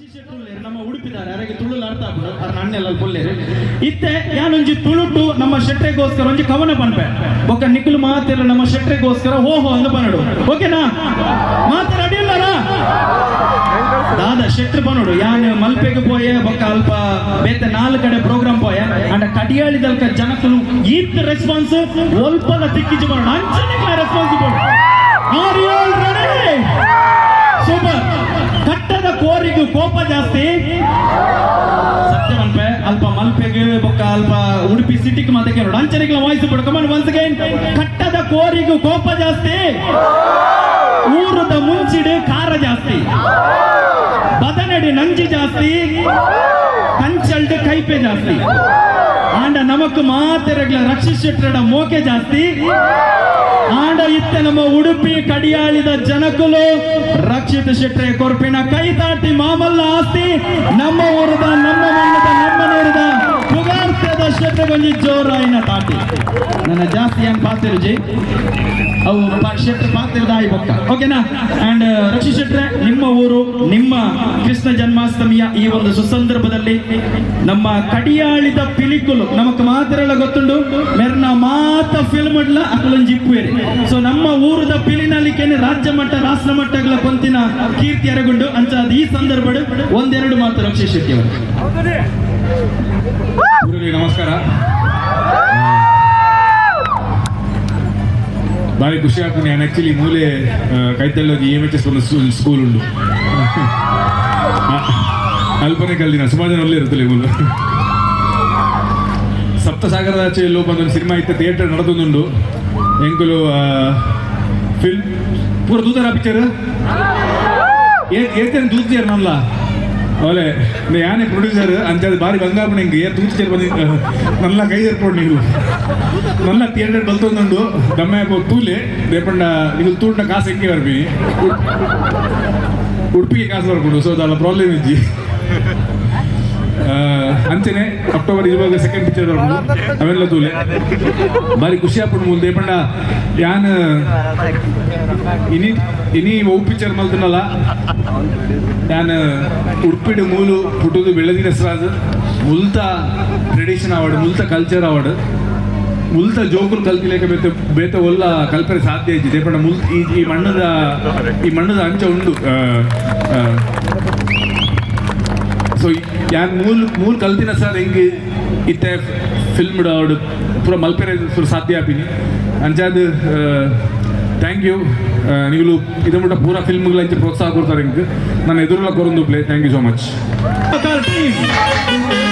ರಕ್ಷಿತ್ ಶೆಟ್ರು ಉಲ್ಲೆರ್, ನಮ್ಮ ಉಡುಪಿದಾರೆ. ಅರೆಗೆ ತುಳು ಅರ್ಥ ಆಪುಂಡು. ಅರ್ನ ಅಣ್ಣೆಲ್ಲ ಪುಲ್ಲೇರು. ಇತ್ತೆ ಯಾನೊಂಜಿ ತುಳುಟು ನಮ್ಮ ಶೆಟ್ರೆಗೋಸ್ಕರ ಒಂಜಿ ಕವನ ಪನ್ಪೆ. ಬೊಕ್ಕ ನಿಕುಲು ಮಾತೆಲ್ಲ ನಮ್ಮ ಶೆಟ್ರೆಗೋಸ್ಕರ ಹೋ ಹೋ ಅಂದ್ ಪನೊಡು. ಓಕೆನಾ? ಮಾತ ರೆಡಿ ಇಲ್ಲರಾ? ದಾದ ಶೆಟ್ರು ಪನೊಡು, ಯಾನ್ ಮಲ್ಪೆಗ್ ಪೋಯೆ, ಬೊಕ್ಕ ಅಲ್ಪ ಬೇತೆ ನಾಲ್ ಕಡೆ ಪ್ರೋಗ್ರಾಮ್ ಪೋಯೆ. ಅಂಡ ಕಡಿಯಾಳಿದಲ್ಕ ಜನಕುಲು ಈತ್ ರೆಸ್ಪಾನ್ಸ್ ಒಲ್ಪಲ ತಿಕ್ಕಿಜಿ ಪನೊಡು. ಅಂಚನೆ response. Are you all ready? Super. ಕಟ್ಟದ ಕೋರಿಗೂ ಕೋಪ ಜಾಸ್ತಿ. ಸತ್ಯ ಮನ್ಪೆ, ಅಲ್ಪ ಮಲ್ಪೆಗ್ ಬೊಕ್ಕ ಅಲ್ಪ ಉಡುಪಿ ಸಿಟಿಗೆ ಮಾತ ಕೇಳೋಣ. ಅಂಚನೆಗಳ ವಾಯ್ಸ್ ಬಿಡು. ಕಮಾನ್, ಒನ್ಸ್ ಅಗೈನ್. ಕಟ್ಟದ ಕೋರಿಗೂ ಕೋಪ ಜಾಸ್ತಿ, ಊರದ ಮುಂಚಿಡು ಖಾರ ಜಾಸ್ತಿ, ಬದನಡಿ ನಂಜಿ ಜಾಸ್ತಿ, ಕಂಚಲ್ಡ್ ಕೈಪೆ ಜಾಸ್ತಿ. ಆಂಡ ನಮಕ್ ಮಾತೆರಗ್ಲ ರಕ್ಷಿತ್ ಶೆಟ್ಟರ ಮೋಕೆ ಜಾಸ್ತಿ. ಆಂಡ ಇತ್ತೆ ನಮ್ಮ ಉಡುಪಿ ಕಡಿಯಾಳಿದ ಜನಕುಲು ರಕ್ಷಿತ್ ಶೆಟ್ರೆ ಕೊರ್ಪಿನ ಕೈತಾಟಿ ಮಾಮಲ್ಲ ಆಸ್ತಿ. ನಮ್ಮ ಊರದ, ನಮ್ಮ ಮಣ್ಣದ, ನಮ್ಮ ನೂರದ ಪುಗಾರ್ತೆದ ಶೆಟ್ರೆಗೊಂಜಿ ಜೋರಾಯಿನ ತಾಟಿ. ನನ್ನ ಜಾಸ್ತಿ ಏನ್ ಪಾತಿರುಜಿ. ಅವು ಶೆಟ್ರೆ ಪಾತಿರದ ಆಯಿ ಬೊಕ್ಕ. ಓಕೆನಾ? ಅಂಡ್ ರಕ್ಷಿತ್ ಶೆಟ್ರೆ, ನಿಮ್ಮ ಊರು, ನಿಮ್ಮ ಕೃಷ್ಣ ಜನ್ಮಾಷ್ಟಮಿಯ ಈ ಒಂದು ಸುಸಂದರ್ಭದಲ್ಲಿ ನಮ್ಮ ಕಡಿಯಾಳಿದ ಪಿಲಿಕುಲು ನಮಕ್ ಮಾತ್ರ ಗೊತ್ತುಂಡು. ಮೆರ್ನ ಮಾತ ಫಿಲ್ಮ್ ಅಕಲೊಂಜಿ ಇಪ್ಪುವೇರಿ. ಸೊ ನಮ್ಮ ಊರದ ಪಿಲಿನಲಿಕೆನೆ ರಾಜ್ಯ ಮಟ್ಟ, ರಾಷ್ಟ್ರ ಮಟ್ಟಗಳ ಕೊಂತಿನ ಕೀರ್ತಿ ಅರಗುಂಡು. ಅಂಚ ಈ ಸಂದರ್ಭಡ್ ಒಂದೆರಡು ಮಾತು ರಕ್ಷಿತ್ ಶೆಟ್ಟಿ ಅವರು. ಊರಲ್ಲಿ ನಮಸ್ಕಾರ. ಭಾರಿ ಖುಷಿ ಆಗ್ತದೆ. ನಾನು ಆ್ಯಕ್ಚುಲಿ ಮೂಲೆ ಕೈತಲ್ಲೋಗಿ ಇ ಎಮ್ ಎಚ್ ಎಸ್ ಒಂದು ಸ್ಕೂಲ್ ಉಂಡು. ಅಲ್ಪನೆ ಕಲ್ದಿನ. ಸುಮಾರು ಜನ ಒಳ್ಳೆ ಇರುತ್ತಲ್ಲ ಮೂಲು. ಸಪ್ತಸಾಗರದ ಆಚೆ ಎಲ್ಲೋ ಬಂದೊಂದು ಸಿನಿಮಾ ಇತ್ತು, ಥಿಯೇಟರ್ ನಡೆದೊಂದುಂಡು. ಎಂಕುಲು ಫಿಲ್ಮ್ ಪೂರ ತೂತಾರ ಪಿಕ್ಚರ್? ಏರ್ತೇನೆ ತೂತಿಯರ್ ನಲ್ಲ ಅವಲೆ. ಯಾನೇ ಪ್ರೊಡ್ಯೂಸರ್ ಅಂಚಾದ ಬಾರಿ ಬಂಗಾರ. ಹಿಂಗೆ ಏರ್ ತೂತಿಯರ್ ಬಂದಿ ನಲ್ಲ ಕೈ ಸೇರ್ಕೊಂಡು ನೀವು ನನ್ನ ಥಿಯೇಟರ್ ಬಲ್ತೊಂದುಂಡು. ದಮ್ಮೆ ತೂಲೆ ದೇಪಂಡ ಇದು ತೂಂಡ ಕಾಸು ಹೆಂಗೆ ಬರ್ಬಿ? ಉಡುಪಿಗೆ ಕಾಸು ಬರ್ಕೊಂಡು. ಸೊ ಅದಲ್ಲ ಪ್ರಾಬ್ಲಮ್ ಇಜ್ಜಿ. ಅಂಚನೆ ಅಕ್ಟೋಬರ್ 20 ಸೆಕೆಂಡ್ ಪಿಕ್ಚರ್ ಬರ್ಕೊಂಡು, ಅವೆಲ್ಲ ತೂಲೆ. ಬಾರಿ ಖುಷಿ ಆಪುಂಡು ಮೂಲು. ದೇಪಂಡ ಯಾನ್ ಇನಿ ಇನಿ ಒವು ಪಿಕ್ಚರ್ ಮಲ್ತನಲ್ಲ, ಯಾನ್ ಉಡುಪಿಡು ಮೂಲು ಪುಟ್ಟುದು ಬೆಳೆದಿನ ಹೆಸರಾದ ಮುಲ್ತ ಟ್ರೆಡಿಷನ್ ಅವಾರ್ಡ್, ಮುಲ್ತ ಕಲ್ಚರ್ ಅವಾರ್ಡ್, ಮುಲ್ತ ಜೋಕುಲು ಕಲ್ತಿಲೇಕ ಬೇತೆ ಬೇತೆ ಒಲ್ಲ ಕಲ್ಪನೆ ಸಾಧ್ಯ ಇಜ್ಜಿ. ದೇಪಂಡ ಮುಲ್ ಈ ಈ ಮಣ್ಣದ ಅಂಚ ಉಂಡು. ಸೊ ಯಾನ್ ಮೂಲ್ ಮೂಲ್ ಕಲ್ತಿನ ಸರ್ ಹೆಂಗೆ ಇತ್ತೆ ಫಿಲ್ಮ್ ಅವಡು ಪೂರ ಮಲ್ಪೆರೆ ಪೂರ ಸಾಧ್ಯ ಆಪಿನಿ. ಅಂಚಾದ್ thank you. ನೀವು ಇದು ಮುಟ್ಟ ಪೂರ ಫಿಲ್ಮ್ಗಳ ಅಂಚೆ ಪ್ರೋತ್ಸಾಹ ಕೊಡ್ತಾರೆ. ಹಿಂಗೆ ನನ್ನ ಎದುರುಲ ಕೊರೊಂದು play. Thank you so much. Team.